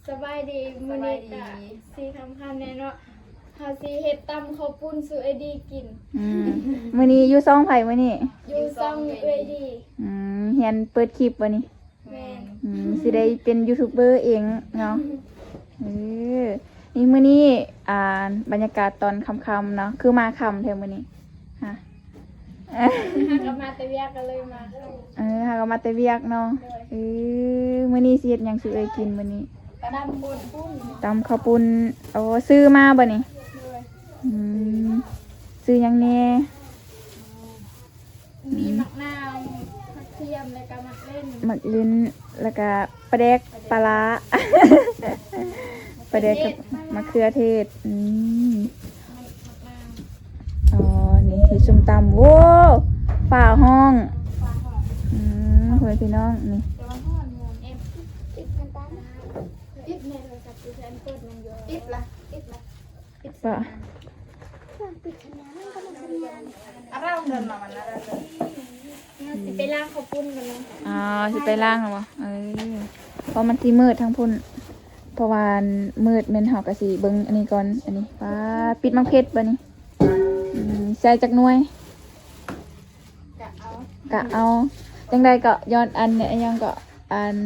ສະບາຍດີ ມື້ນີ້ກະຊິຄ່ຳໆແດ່ເນາະ ເຮົາຊິເຮັດຕຳເຂົ້າປຸ້ນສູ່ເອື້ອຍດີກິນ. ອືມ ມື້ນີ້ຢູ່ຊ່ອງໃຜມື້ນີ້? ຢູ່ຊ່ອງເອື້ອຍດີ. ອືມ ຮຽນເປີດຄລິບບໍ່ນີ້? ແມ່ນ. ອືມ ຊິໄດ້ເປັນຢູທູບເບີເອງເນາະ. ເອີ ນີ້ ມື້ນີ້ ອ່າ ບັນຍາກາດຕອນຄ່ຳໆເນາະ ຄືມາຄ່ຳແທ້ມື້ນີ້? ຮະ ເຮົາກໍມາແຕ່ວຽກກໍເລີຍມາ. ເອີ ເຮົາກໍມາແຕ່ວຽກເນາະ. ໂດຍ. ເອີ ມື້ນີ້ຊິເຮັດຫຍັງສູ່ເອື້ອຍກິນມື້ນີ້? ຕຳເຂົ້າປຸ້ນ. ຕຳເຂົ້າປຸ້ນ. ໂອ້ ຊື້ມາບໍ່ນີ້? ໂດຍ. ອືມ ຊື້ຫຍັງແດ່? ມີໝາກນາວ ຜັກທຽມ ແລ້ວກໍໝາກເລັ່ນ ໝາກເລັ່ນ ແລ້ວກໍປາແດກ ປາແດກປາຫຼ້າ ປາແດກກັບມະເຂືອເທດ. ອືມ ອໍ ນີ້ເຮັດສົ້ມຕຳ. ໂອ້ ຟ້າຮ້ອງ. ອືມ ພໍ່ແມ່ພີ່ນ້ອງ ນີ້ ປິດລະ ປິດລະ. ປະ ອາ ເຮົາຊິໄປລ້າງເຂົ້າປຸ້ນກ່ອນເນາະ. ອໍ ຊິໄປລ້າງແລ້ວບໍ່? ເອີ ເພາະມັນຊິມືດທາງພຸ້ນ ເພາະວ່າອັນມືດແມ່ນເຮົາກໍຊິເບິ່ງອັນນີ້ກ່ອນ. ອັນນີ້ ປາ ປິດໝາກເຜັດບັດນີ້. ອືມ ໃສ່ຈັກໜ່ວຍ? ກະເອົາ ກະເອົາ. ຈັ່ງໃດກໍຍ້ອນອັນ ອີຫຍັງກໍ ອັນ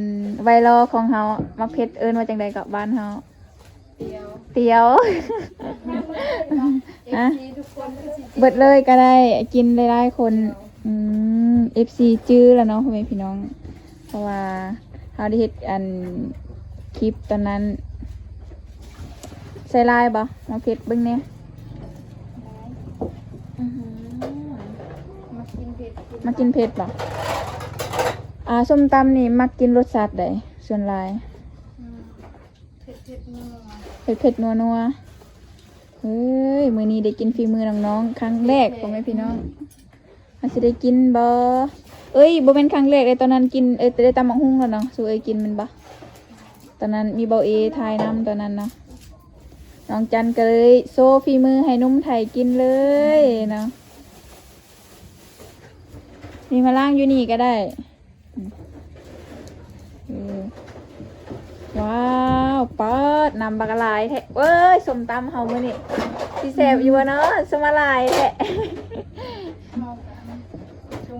ໄວຣັລຂອງເຮົາ ໝາກເຜັດເອີ້ນວ່າຈັ່ງໃດກໍ ບ້ານເຮົາ? ຕຽວ ຕຽວ. ຮະ ເບິດເລີຍກໍໄດ້ ກິນຫຼາຍໆຄົນ. ອືມ ເອັຟຊີຈື່ແລ້ວເນາະ ພໍ່ແມ່ພີ່ນ້ອງ ເພາະວ່າເຮົາໄດ້ເຮັດອັນຄລິບຕອນນັ້ນ. ໃສ່ຫຼາຍບໍ່ ໝາກເຜັດ? ເບິ່ງແດ່. ອື ມັກກິນເຜັດ ມັກກິນເຜັດບໍ່? ອ່າ ສົ້ມຕຳນີ້ມັກກິນລົດຊາດໃດສ່ວນຫຼາຍ? ອືມ ເຜັດໆ ນົວໆ ເຜັດໆ ນົວໆ. ເຮີ້ຍ ມື້ນີ້ໄດ້ກິນຝີມືນ້ອງໆ ຄັ້ງແລກ ພໍ່ແມ່ພີ່ນ້ອງ. ເຮົາຊິໄດ້ກິນບໍ່? ເອີຍ ບໍ່ແມ່ນຄັ້ງແລກເດ້ ຕອນນັ້ນກິນ ເອີຍ ໄດ້ຕຳບັກຫຸ່ງແລ້ວເນາະ ສູ່ເອີຍກິນແມ່ນບໍ່? ຕອນນັ້ນມີເບົາເອຖ່າຍນຳຕອນນັ້ນເນາະ. ນ້ອງຈັນກໍເລີຍໂຊຝີມືໃຫ້ໜຸ່ມໄທກິນເລີຍເນາະ. ນີ້ ມາລ້າງຢູ່ນີ້ກໍໄດ້. ອືມ ອືມ ວ້າວ ປາດ ນ້ຳບັກຫຼາຍແທ້. ເອີຍ ສົ້ມຕຳເຮົາມື້ນີ້ຊິແຊບຢູ່ບໍ່ເນາະ ສົ້ມມາຫຼາຍແທ້.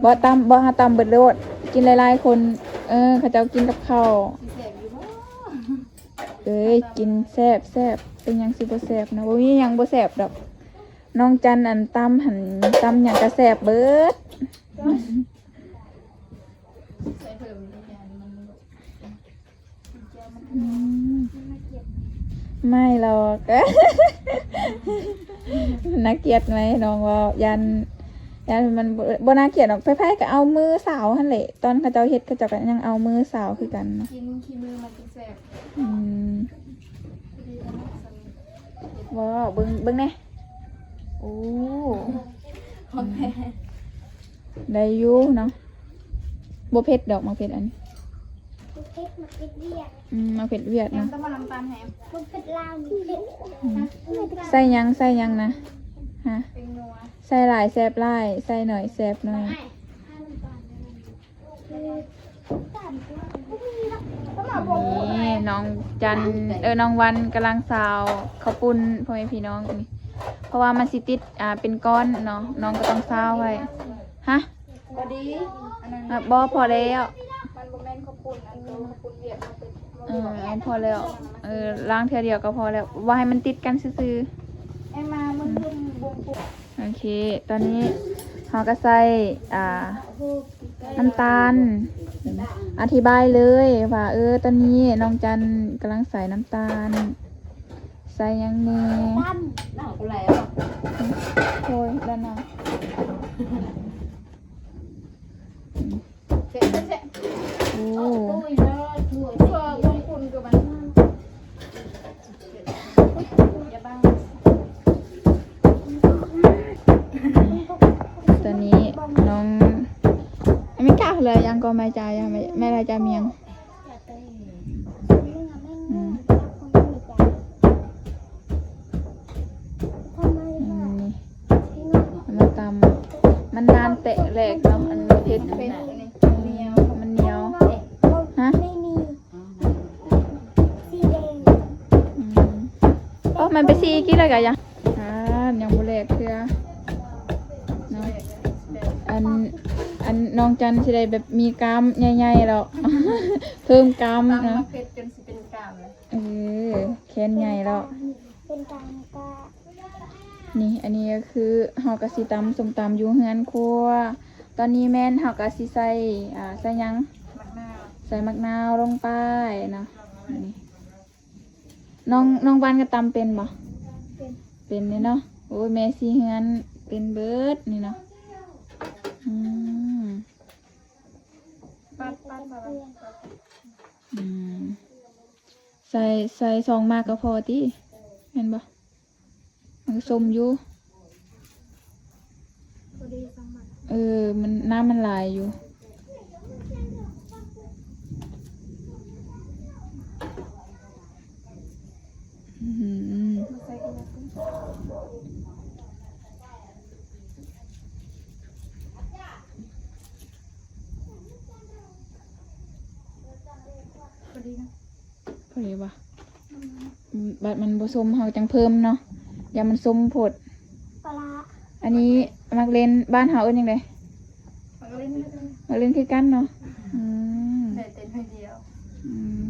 ບໍ່ຕຳ ບໍ່ ເຮົາຕຳເບິດໂລດ ກິນຫຼາຍໆຄົນ. ເອີ ເຂົາເຈົ້າກິນກັບເຂົ້າ. ຊິແຊບຢູ່ບໍ່? ເອີຍ ກິນແຊບໆ ເປັນຫຍັງຊິບໍ່ແຊບເນາະ ບໍ່ມີຫຍັງບໍ່ແຊບດອກ. ນ້ອງຈັນອັນຕຳຫັ້ນ ຕຳຫຍັງກໍແຊບເບິດ. ໃສ່ເພີ່ມອີກຢ່າງມັນ ອືມ ໄມ່ຫຼອກ ໜ້າກຽດໄໝ ນ້ອງເວົ້າ ຢ້ານ ຢ້ານມັນບໍ່ ບໍ່ໜ້າກຽດດອກ ໃຜໆກໍເອົາມືສາວຫັ້ນແຫຼະ ຕອນເຂົາເຈົ້າເຮັດ ເຂົາເຈົ້າກໍຍັງເອົາມືສາວຄືກັນເນາະ. ກິນຂີ້ມືມັນຈຶ່ງແຊບ. ອືມ ບໍ່ ເບິ່ງ ເບິ່ງແດ່. ໂອ້ ຂອງແທ້ ໄດ້ຢູ່ເນາະ ບໍ່ເຜັດດອກ ໝາກເຜັດອັນນີ້ ບໍ່ເຜັດ ໝາກເຜັດຫວຽດ. ອືມ ໝາກເຜັດຫວຽດເນາະ ແຕ່ວ່ານ້ຳຕານແຮງ ໝາກເຜັດລາວ ໝາກເຜັດ ອືມ ໃສ່ຫຍັງ ໃສ່ຫຍັງນະ ຮະ ເປັນນົວ ໃສ່ຫຼາຍແຊບຫຼາຍ ໃສ່ໜ້ອຍແຊບໜ້ອຍ. ນີ້ນ້ອງຈັນ ເອີ ນ້ອງວັນກຳລັງຊາວເຂົ້າປຸ້ນ ພໍ່ແມ່ພີ່ນ້ອງ ນີ້ ເພາະວ່າມັນຊິຕິດ ອ່າ ເປັນກ້ອນເນາະ ນ້ອງກໍຕ້ອງຊາວໄວ້. ຮະ ພໍດີ ອັນນັ້ນ ອະ ບໍ່ ພໍແລ້ວ ມັນບໍ່ແມ່ນເຂົ້າປຸ້ນ ອັນເປັນເຂົ້າປຸ້ນຫວຽດ ເຮົາເປັນ ເອີ ພໍແລ້ວ ເອີ ລ້າງເທື່ອດຽວກໍພໍແລ້ວ ບໍ່ໃຫ້ມັນຕິດກັນຊື່ໆ. ແອມມາ ເບິ່ງ ເບິ່ງ ເບິ່ງ ໂອເຄ ຕອນນີ້ເຮົາກໍໃສ່ ອ່າ ນ້ຳຕານ ອະທິບາຍເລີຍວ່າ ເອີ ຕອນນີ້ນ້ອງຈັນກຳລັງໃສ່ນ້ຳຕານ ໃສ່ຫຍັງແດ່? ນ້ຳກໍໄຫຼອອກ ໂອ້ຍ ແລ້ວນະ ເຊະ ເຊະ ເຊະ ໂອ້ ໂອ້ຍ ໂອ້ຍ ໂອ້ຍ ໂອ້ຍ ໂອ້ຍ ຢ່າບັງ ຕອນນີ້ນ້ອງອາເມລິກາເລີຍ ຍັງກໍແມ່ຈາ ຍັງ ແມ່ ແມ່ລາຍຈາມີຫຍັງ? ອືມ ອືມ ນີ້ ເອົາມາຕຳ ມັນນານແຕະແຫຼກເນາະ ອັນເຜັດ ເຜັດ ມັນໜຽວ ມັນໜຽວ ຮະ? ໄມ່ມີ ສີແດງ ມັນໄປສີ່ກິໂລກະຍັງ ອ່າ ຍັງບໍ່ແຫຼກເທື່ອເນາະ. ອັນ ອັນນ້ອງຈັນຊິໄດ້ແບບມີກ້າມໃຫຍ່ໆແລ້ວ ເພີ່ມກ້າມ ຕຳ ເນາະ ໝາກເຜັດຈົນຊິເປັນກ້າມແລ້ວ. ເອີ ແຂນໃຫຍ່ແລ້ວ ເປັນກ້າມກະ ນີ້ ອັນນີ້ກໍຄືເຮົາກໍຊິຕຳສົ້ມຕຳຢູ່ເຮືອນຄົວ. ຕອນນີ້ແມ່ນເຮົາກໍຊິໃສ່ ອ່າ ໃສ່ຫຍັງ? ໝາກນາວ ໃສ່ໝາກນາວລົງໄປເນາະ. ນີ້ ນ້ອງ ນ້ອງວັນກໍຕຳເປັນບໍ່? ເປັນ ເປັນເດ້ເນາະ. ໂອ້ຍ ແມ່ສີ່ເຮືອນເປັນເບິດນີ້ເນາະ. ອືມ ປັດ ປັດ ອືມ ໃສ່ ໃສ່ສອງໝາກກໍພໍຕິ ແມ່ນບໍ່? ມັນກໍສົມຢູ່ ພໍດີສອງໝາກ. ເອີ ມັນ ນ້ຳມັນຫຼາຍຢູ່. ອືມ ພໍດີນະ. ພໍດີບໍ່? ອືມ ອືມ ບັດມັນບໍ່ສົມເຮົາຈັ່ງເພີ່ມເນາະ ຢ້ານມັນສົມໂພດ. ປາຫຼ້າ ອັນນີ້ໝາກເລັ່ນ ບ້ານເຮົາເອີ້ນຫຍັງເດ? ໝາກເລັ່ນ ໝາກເລັ່ນຄືກັນເນາະ. ອືມ ໄດ້ແຕ່ໜ່ວຍດຽວ. ອືມ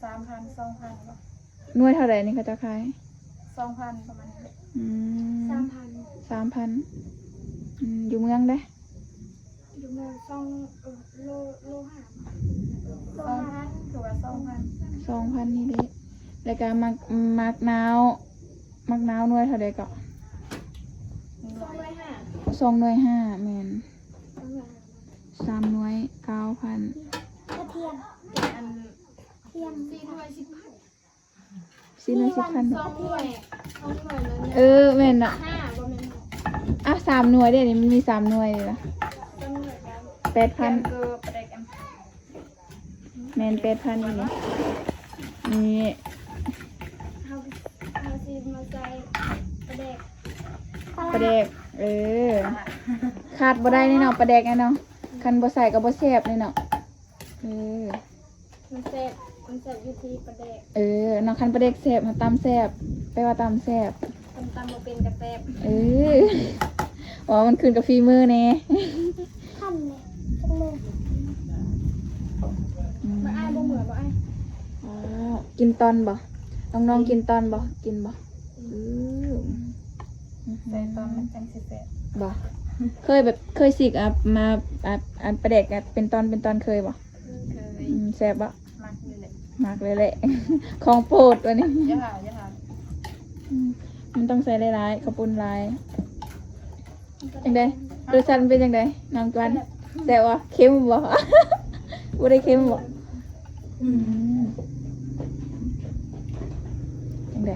ສາມພັນ ສອງພັນບໍ່? ໜ່ວຍເທົ່າໃດນີ້ເຂົາເຈົ້າຂາຍ? ສອງພັນປະມານນີ້ແຫຼະ. ອືມ ສາມພັນ ສາມພັນ. ອືມ ຢູ່ເມືອງໃດ? ຢູ່ເມືອງສອງ ເອີ ໂລ ໂລຫ້າ ສອງພັນ ຄືວ່າສອງພັນ ສອງພັນນີ້ເດ້. ແລ້ວກະໝາກ ໝາກນາວ ໝາກນາວໜ່ວຍເທົ່າໃດເກາະ? ສອງໜ່ວຍຫ້າ ສອງໜ່ວຍຫ້າ ແມ່ນ ສອງໜ່ວຍຫ້າ ສາມໜ່ວຍເກົ້າພັນ. ກະທຽມ ອັນ ທຽມ ສີ່ໜ່ວຍສິບພັນ. ສີ່ໜ່ວຍສິບພັນ. ສອງໜ່ວຍ ສອງໜ່ວຍ ເອີ ແມ່ນນະ ຫ້າ ບໍ່ແມ່ນ ອ່ະ ສາມໜ່ວຍເດ້ ນີ້ມັນມີສາມໜ່ວຍເດ້ນະ. ສາມໜ່ວຍ ແປດພັນ ແປດພັນ. ແມ່ນ ແປດພັນອີ່ຫຼີ. ນີ້ ເຮົາ ເຮົາຊິມາໃສ່ປາແດກ ປາແດກ ເອີ ຂາດບໍ່ໄດ້ເລີຍເນາະ ປາແດກເນາະ. ຄັນບໍ່ໃສ່ກໍບໍ່ແຊບເລີຍເນາະ. ເອີ ມັນແຊບ ມັນແຊບຢູ່ທີ່ປາແດກ. ເອີ ເນາະ ຄັນປາແດກແຊບ ເຮົາຕຳແຊບ ແປວ່າຕຳແຊບ. ຄັນຕຳບໍ່ເປັນກໍແຊບ. ເອີ ເວົ້າມັນຂຶ້ນກັບຝີມືແດ່. ຄັນແຫຼະ ຈັກໂມງ? ອືມ ບໍ່ອາຍ ບໍ່ເມື່ອຍ ບໍ່ອາຍ. ອໍ ກິນຕອນບໍ່? ນ້ອງໆ ກິນຕອນບໍ່? ກິນບໍ່? ອືມ ໃສ່ຕອນມັນຈັ່ງຊິແຊບບໍ່? ເຄີຍແບບ ເຄີຍຊິກ ອາ ມາ ອາ ອັນປາແດກ ອາ ເປັນຕອນ ເປັນຕອນ ເຄີຍບໍ່? ເຄີຍ. ອືມ ແຊບບໍ່? ມັກຢູ່ແຫຼະ ມັກເລີຍແຫຼະ ຂອງໂປດວະນີ້. ຢ່າຫາ ຢ່າຫາ. ອືມ ມັນຕ້ອງໃສ່ຫຼາຍໆ ເຂົ້າປຸ້ນຫຼາຍ. ຈັ່ງໃດ? ລົດຊາດມັນເປັນຈັ່ງໃດ ນ້ອງກວນ? ແຊບບໍ່? ເຄັມບໍ່? ບໍ່ໄດ້ເຄັມບໍ່? ອືມ ຈັ່ງໃດ?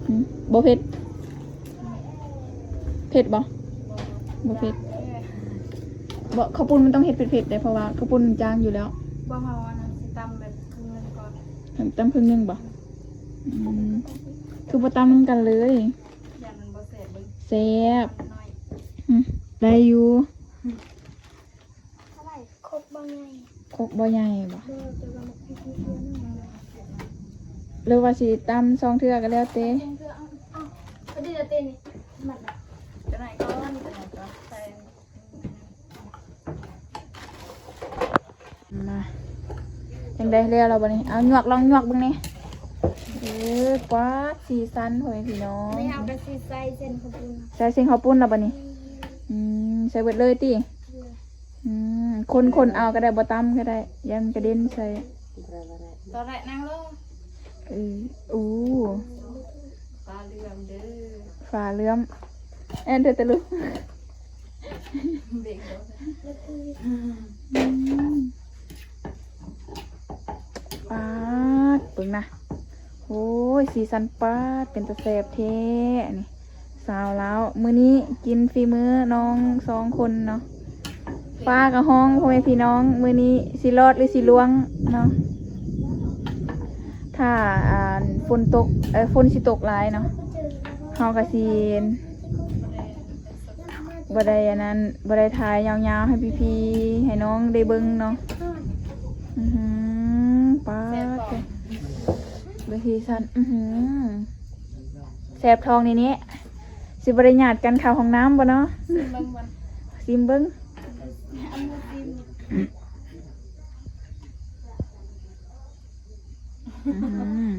ຫຶ ບໍ່ເຜັດ? ເຜັດບໍ່? ບໍ່ເຜັດ. ບໍ່ ເຂົ້າປຸ້ນມັນຕ້ອງເຮັດເຜັດໆເດ້ ເພາະວ່າເຂົ້າປຸ້ນມັນຈາງຢູ່ແລ້ວ. ບໍ່ ເຮົາອັນນັ້ນຊິຕຳແບບເຄິ່ງໜຶ່ງກ່ອນ. ຕຳເຄິ່ງໜຶ່ງບໍ່? ອືມ ຄືບໍ່ຕຳນຳກັນເລີຍ? ຢ້ານມັນບໍ່ແຊບເບິ່ງ. ແຊບ. ມັນນ້ອຍ. ຫຶ ໄດ້ຢູ່. ຄົກບໍ່ໃຫຍ່ ຄົກບໍ່ໃຫຍ່ບໍ່? ເອີ ແຕ່ວ່າມັນ ຫຼືວ່າຊິຕຳສອງເທື່ອກໍແລ້ວແຕ່. ສອງເທື່ອ ເອົາ ເອົາ ພໍດີລະເຕນີ້ ມັດລະ ຈະໜ້ອຍກ່ອນ ຈະໜ້ອຍກ່ອນ ໃສ່ ມາ ຈັ່ງໃດ ແລ້ວລະບໍ່ນີ້? ເອົາ ຍວກ ລອງຍວກເບິ່ງແດ່. ເອີ ປາດ ສີສັນ ພໍ່ແມ່ພີ່ນ້ອງ. ນີ້ເຮົາກໍຊິໃສ່ເສັ້ນເຂົ້າປຸ້ນ ໃສ່ເສັ້ນເຂົ້າປຸ້ນລະບໍ່ນີ້? ອືມ ໃສ່ເບິດເລີຍຕິ? ອືມ ຄົນໆເອົາກໍໄດ້ ບໍ່ຕຳກໍໄດ້ ຢ້ານມັນກະເດັນໃສ່. ຕອນແລກນັ່ງລົງ. ເອີ ໂອ້ ຟ້າເຫຼື້ອມເດີ ຟ້າເຫຼື້ອມ. ແອນເດີຕະລຸ ເບກ. ອືມ ປາດ ເບິ່ງນະ ໂອ້ຍ ສີສັນ ປາດ ເປັນຕາແຊບແທ້ອັນນີ້. ສາວລາວ ມື້ນີ້ກິນຝີມືນ້ອງສອງຄົນເນາະ. ຟ້າກໍຮ້ອງ ພໍ່ແມ່ພີ່ນ້ອງ ມື້ນີ້ຊິລອດຫຼືຊິລ່ວງເນາະ. ຖ້າ ອ່າ ຝົນຕົກ ເອີ ຝົນຊິຕົກຫຼາຍເນາະ ເຮົາກໍຊິບໍ່ໄດ້ອັນນັ້ນ ບໍ່ໄດ້ຖ່າຍຍາວໆໃຫ້ພີ່ໆ ໃຫ້ນ້ອງໄດ້ເບິ່ງເນາະ. ອືຫື ປາດ ແຊບບໍ່? ສີສັນ ອືຫື ແຊບທ້ອງນີ້ນີ້ ຊິບໍ່ໄດ້ຍາດກັນເຂົ້າຫ້ອງນ້ຳບໍ່ເນາະ? ຊີມເບິ່ງກ່ອນ ຊີມເບິ່ງ ເອົາມືຊີມ ອືຫື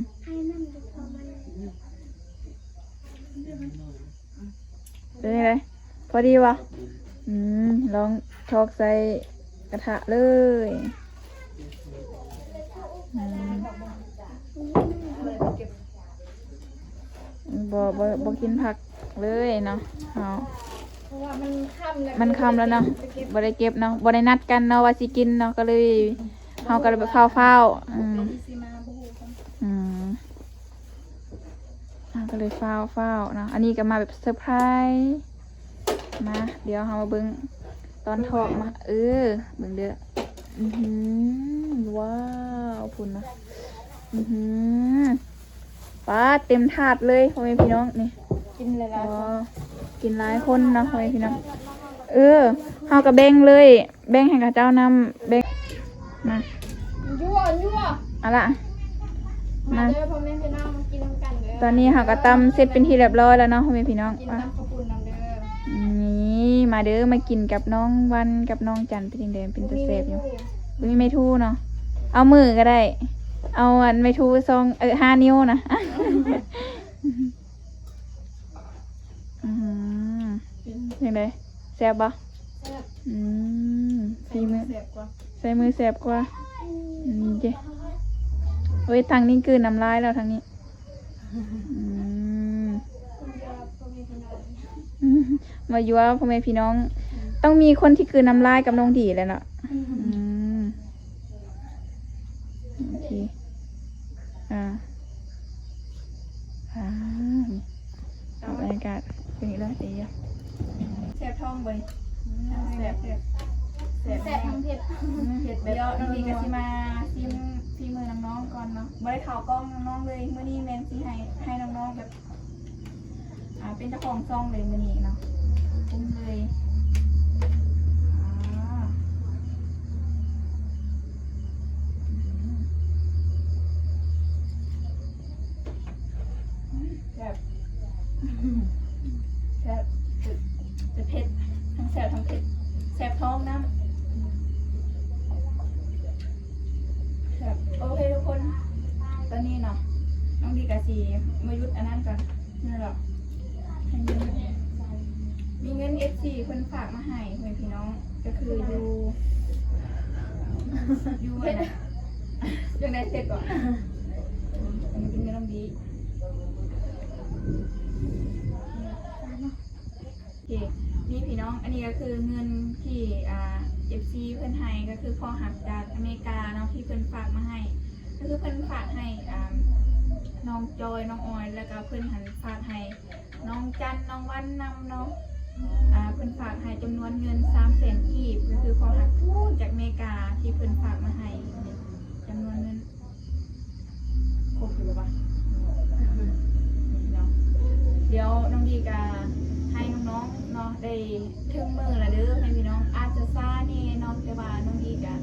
ເປັນຈັ່ງໃດ? ພໍດີບໍ່? ອືມ ລອງຖອກໃສ່ກະທະເລີຍ ອືມ ບໍ່ ບໍ່ ບໍ່ກິນຜັກເລີຍເນາະເຮົາ ເພາະວ່າມັນຄ່ຳແລ້ວ ມັນຄ່ຳແລ້ວເນາະ ບໍ່ໄດ້ເກັບເນາະ ບໍ່ໄດ້ນັດກັນເນາະວ່າຊິກິນເນາະ ກໍເລີຍ ເຮົາກໍເລີຍແບບຟ້າວໆ ອືມ ອືມ ເຮົາກໍເລີຍຟ້າວໆເນາະ ອັນນີ້ກໍມາແບບເຊີໄພຣສ ມາ ດຽວເຮົາມາເບິ່ງຕອນຖອກມາ ເອີ ເບິ່ງເດີ້ ອືຫື ວ້າວ ພຸ້ນນະ ອືຫື ປາດ ເຕັມຖາດເລີຍ ພໍ່ແມ່ພີ່ນ້ອງ ນີ້ ກິນຫຼາຍໆ ອໍ ຄົນ ກິນຫຼາຍຄົນເນາະ ພໍ່ແມ່ພີ່ນ້ອງ ເອີ ເຮົາກໍແບ່ງເລີຍ ແບ່ງໃຫ້ເຂົາເຈົ້ານຳ ແບ່ງ ມາ ຍົວໆ ເອົາລະ ມາ ມາເດີພໍ່ແມ່ພີ່ນ້ອງ ມາກິນນຳກັນເດີ ຕອນນີ້ເຮົາກໍຕຳເສັດເປັນທີ່ຮຽບຮ້ອຍແລ້ວເນາະ ພໍ່ແມ່ພີ່ນ້ອງ ກິນຕຳເຂົ້າປຸ້ນນຳເດີ ນີ້ ມາເດີ ມາກິນກັບນ້ອງວັນກັບນ້ອງຈັນ ເປັນຈັ່ງໃດ ເປັນຕາແຊບຢູ່ ບໍ່ມີໄມ້ທູ່ ບໍ່ມີໄມ້ທູ່ເນາະ ເອົາມືກໍໄດ້ ເອົາອັນໄມ້ທູ່ສອງ ເອີ ຫ້ານິ້ວນະ ອືມ ເປັນຈັ່ງໃດ ແຊບບໍ່? ແຊບ ອືມ ຝີມື ໃຊ້ມືແຊບກວ່າ ໃຊ້ມືແຊບກວ່າ ອືມ ເຈ ໂອ້ຍ ທາງນີ້ກືນນ້ຳລາຍແລ້ວ ທາງນີ້ ອືມ ອືມ ມາຍົວພໍ່ແມ່ພີ່ນ້ອງ ອືມ ຕ້ອງມີຄົນທີ່ກືນນ້ຳລາຍກັບນ້ອງດີແຫຼະເນາະ ອືມ ອືມ ໂອເຄ ອ່າ ອ່າ ນີ້ ເອົາ ບັນຍາກາດເປັນອີກແລ້ວ ດີຢູ່ ແຊບທ້ອງເບິ່ງ ແຊບ ແຊບ ແຊບ ທັງເຜັດ ເຜັດແບບ ດຽວນ້ອງດີກໍຊິມາຊີມຝີມືນ້ອງໆກ່ອນເນາະ ບໍ່ໄດ້ເຂົ້າກ້ອງນ້ອງໆເລີຍ ມື້ນີ້ແມ່ນຊິໃຫ້ ໃຫ້ນ້ອງໆແບບ ອ່າ ເປັນເຈົ້າຂອງຊ່ອງເລີຍມື້ນີ້ເນາະ ກຸ້ມເລີຍ ອ່າ ແຊບ ແຊບ ຈະເຜັດ ທັງແຊບທັງເຜັດ ແຊບທ້ອງນຳ ແຊບ ໂອເຄທຸກຄົນ ຕອນນີ້ເນາະ ນ້ອງດີກະຊິມາຢຸດອັນນັ້ນກ່ອນ ນັ້ນແຫຼະ ມີເງິນເອັຟຊີເພິ່ນຝາກມາໃຫ້ ພໍ່ແມ່ພີ່ນ້ອງ ກໍຄືຢູ່ ຢູ່ອັນນັ້ນ ຈັ່ງໃດເສັດບໍ່? ອັນນີ້ເປັນເງິນນ້ອງດີ ໂອເຄ ນີ້ພີ່ນ້ອງ ອັນນີ້ກໍຄືເງິນທີ່ ອ່າ ເອັຟຊີເພິ່ນໃຫ້ ກໍຄືພໍ່ຮັກຈາກອາເມລິກາເນາະ ທີ່ເພິ່ນຝາກມາໃຫ້ ກໍຄືເພິ່ນຝາກໃຫ້ ອ່າ ນ້ອງຈອຍ ນ້ອງອອຍ ແລ້ວກໍເພິ່ນຫັ້ນຝາກໃຫ້ ນ້ອງຈັນ ນ້ອງວັນນຳເນາະ ອ່າ ເພິ່ນຝາກໃຫ້ຈຳນວນເງິນສາມແສນກີບ ກໍຄືພໍ່ຮັກຈາກເມກາທີ່ເພິ່ນຝາກມາໃຫ້ ຈຳນວນເງິນ ຄົບຢູ່ບໍ່ວະ? ເນາະ ດຽວນ້ອງດີກະໃຫ້ນ້ອງໆເນາະ ໄດ້ເຖິງມື້ລະເດີ ໃຫ້ພີ່ນ້ອງ ອາດຈະຊ້າແດ່ເນາະ ແຕ່ວ່ານ້ອງດີກະ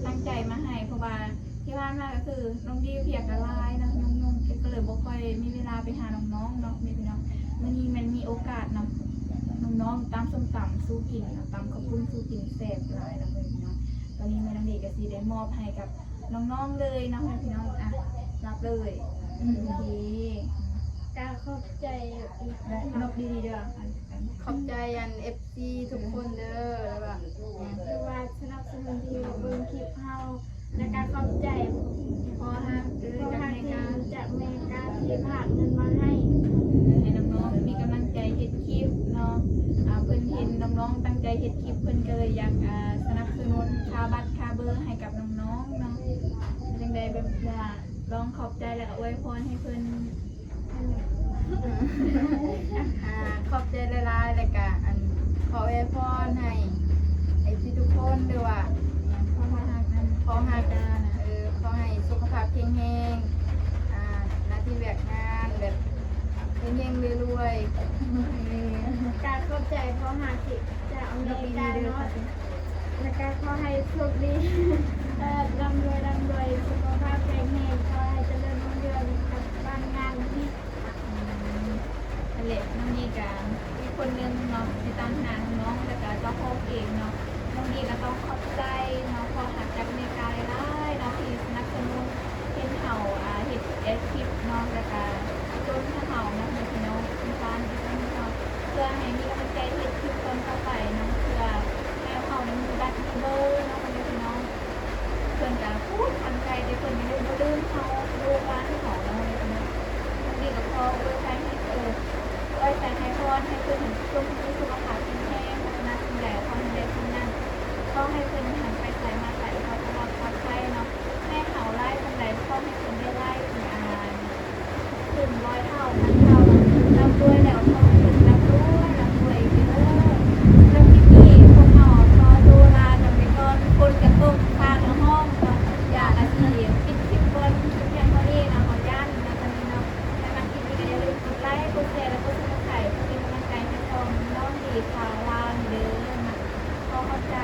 ຕັ້ງໃຈມາໃຫ້ ເພາະວ່າ ທີ່ຜ່ານມາກໍຄືນ້ອງດີວຽກກໍຫຼາຍເນາະ ຫຍຸ້ງໆ ກໍເລີຍບໍ່ຄ່ອຍມີເວລາໄປຫານ້ອງໆເນາະ ແມ່ພີ່ນ້ອງ. ມື້ນີ້ແມ່ນມີໂອກາດນຳ ນ້ອງໆຕຳສົ້ມຕຳສູ່ກິນເນາະ ຕຳເຂົ້າປຸ້ນສູ່ກິນແຊບຫຼາຍເນາະ ແມ່ພີ່ນ້ອງ. ຕອນນີ້ແມ່ນ້ອງດີກໍຊິໄດ້ມອບໃຫ້ກັບນ້ອງໆເລີຍເນາະ ແມ່ພີ່ນ້ອງ. ອ່ະ ຮັບເລີຍ. ໂອເຄ ກະຂອບໃຈ ແລະ ນົບດີໆເດີ້. ອັນ ອັນ ຂອບໃຈອັນເອັບ ຊີທຸກຄົນເດີ ແບບວ່າ ແບບວ່າສະໜັບສະໜູນທີ່ມາເບິ່ງຄລິບເຮົາ ແລ້ວກະຂອບໃຈພໍ່ຮັກ ເອີ ຈາກເມກາ ຈາກເມກາທີ່ຝາກເງິນມາໃຫ້ ເອີ ໃຫ້ນ້ອງໆມີກຳລັງໃຈເຮັດຄລິບເນາະ. ອ່າ ເພິ່ນເຫັນນ້ອງໆຕັ້ງໃຈເຮັດຄລິບ ເພິ່ນກໍເລີຍຢາກ ອ່າ ສະໜັບສະໜູນຄ່າບັດຄ່າເບີໃຫ້ກັບນ້ອງໆເນາະ. ເປັນຈັ່ງໃດ ແບບວ່າລອງຂອບໃຈ ແລ້ວກໍອວຍພອນໃຫ້ເພິ່ນ. ອ່າ ຂອບໃຈຫຼາຍໆ ແລ້ວກະ ອັນ ຂໍອວຍພອນໃຫ້ເອັບຊີທຸກຄົນ ຫຼືວ່າ ພໍ່ຮັກ ພໍ່ຮັກ ເອີ ຂໍໃຫ້ສຸຂະພາບແຂງແຮງ ອ່າ ໜ້າທີ່ວຽກງານແບບເຮັງໆ ລວຍໆ. ກະຂອບໃຈພໍ່ຮັກທີ່ຈາກອາເມລິກາເນາະ ແລ້ວກະຂໍໃຫ້ໂຊກດີ ເອີ ລ່ຳລວຍ ລ່ຳລວຍ ສຸຂະພາບແຂງແຮງ ຂໍໃຫ້ຈະເລີນຮຸ່ງເຮືອງກັບ ຂໍໃຫ້ເພິ່ນລ່ຳລວຍ ລ່ຳລວຍເດີ. ສຳລັບຄລິບນີ້ພວກເຮົາຂໍໂຕລາກັນໄປກ່ອນ. ຝົນກະຕົກ ຟ້າກະຮ້ອງເນາະ. ຢາກະຊິປິດຄລິບກ່ອນ ພຽງເທົ່ານີ້ເນາະ. ເຮົາຢ້ານນະ ຕອນນີ້ເນາະ. ແລະມັກຄລິບນີ້ກະຢ່າລືມກົດໄລ ກົດແຊ ແລະກົດ Subscribe ເພື່ອເປັນກຳລັງໃຈໃຫ້ຊ່ອງນ້ອງດີພາລາວນີ້ເດີ. ຂໍຂອບໃຈ.